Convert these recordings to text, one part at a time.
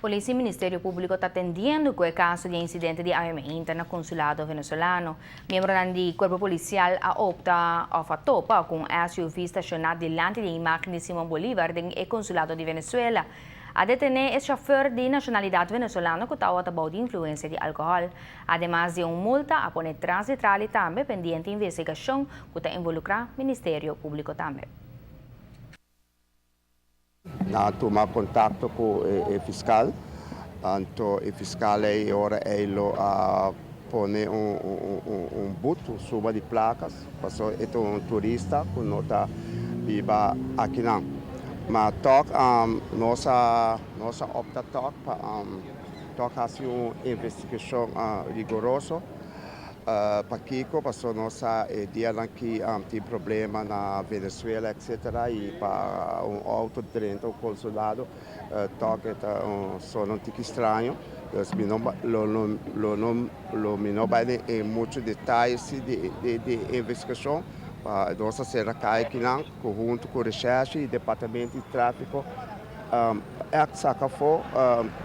Polis y Ministerio Publico ta atendiendo cu e caso di incidente di awe mainta na consulado Venezolano. Miembronan di Cuerpo Policial a opta of a topa cu un SUV staciona dilanti di imagen di Simon Bolivar den e consulado di Venezuela. A detene e chauffeur di nacionalidad Venezolano cu tabata bou di influencia di alcohol. Ademas di un multa, a pone tras di trali tambe pendiente investigacion cu ta involucra Ministerio Publico tambe. Nan a tuma kontakto ku e fiskal, anto e fiskal ei e ora ei lo a pone un but, un suma di plaka, pasobra e ta un turista ku no ta biba akinan. Ma tòg nos a nos a opta tòg pa tòg hasi un investigashon rigoroso. Pakiko? Pasobra nos sa e dianan ki tin problema na Venezuela etc. Y pa un auto drenta un consulado toch e ta un sona un tiki straño. Dus mi no lo no lo no lo mi no bai den mucho detaye si di di investigacion pa nos a sera kai akinan ku hunto ku recherche y departamento di trafico Ègt saka afó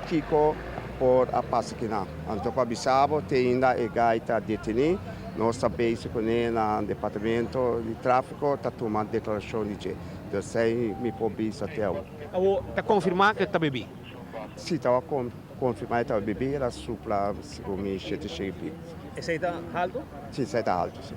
kiko por a pasa kinan. Anto pa bisa bo te ainda e guy ta detení. Nos ta bezig kuné na departamento di tráfiko ta tuma deklarashon di dje. Dus ei mi por bisa te awo. Awo ta konfirmá ku e ta bebí? Si, tawa konfirmá e tawa bebí. El a supla segun mi shete shei pico. Esei ta haltu? Si, esei ta haltu, si.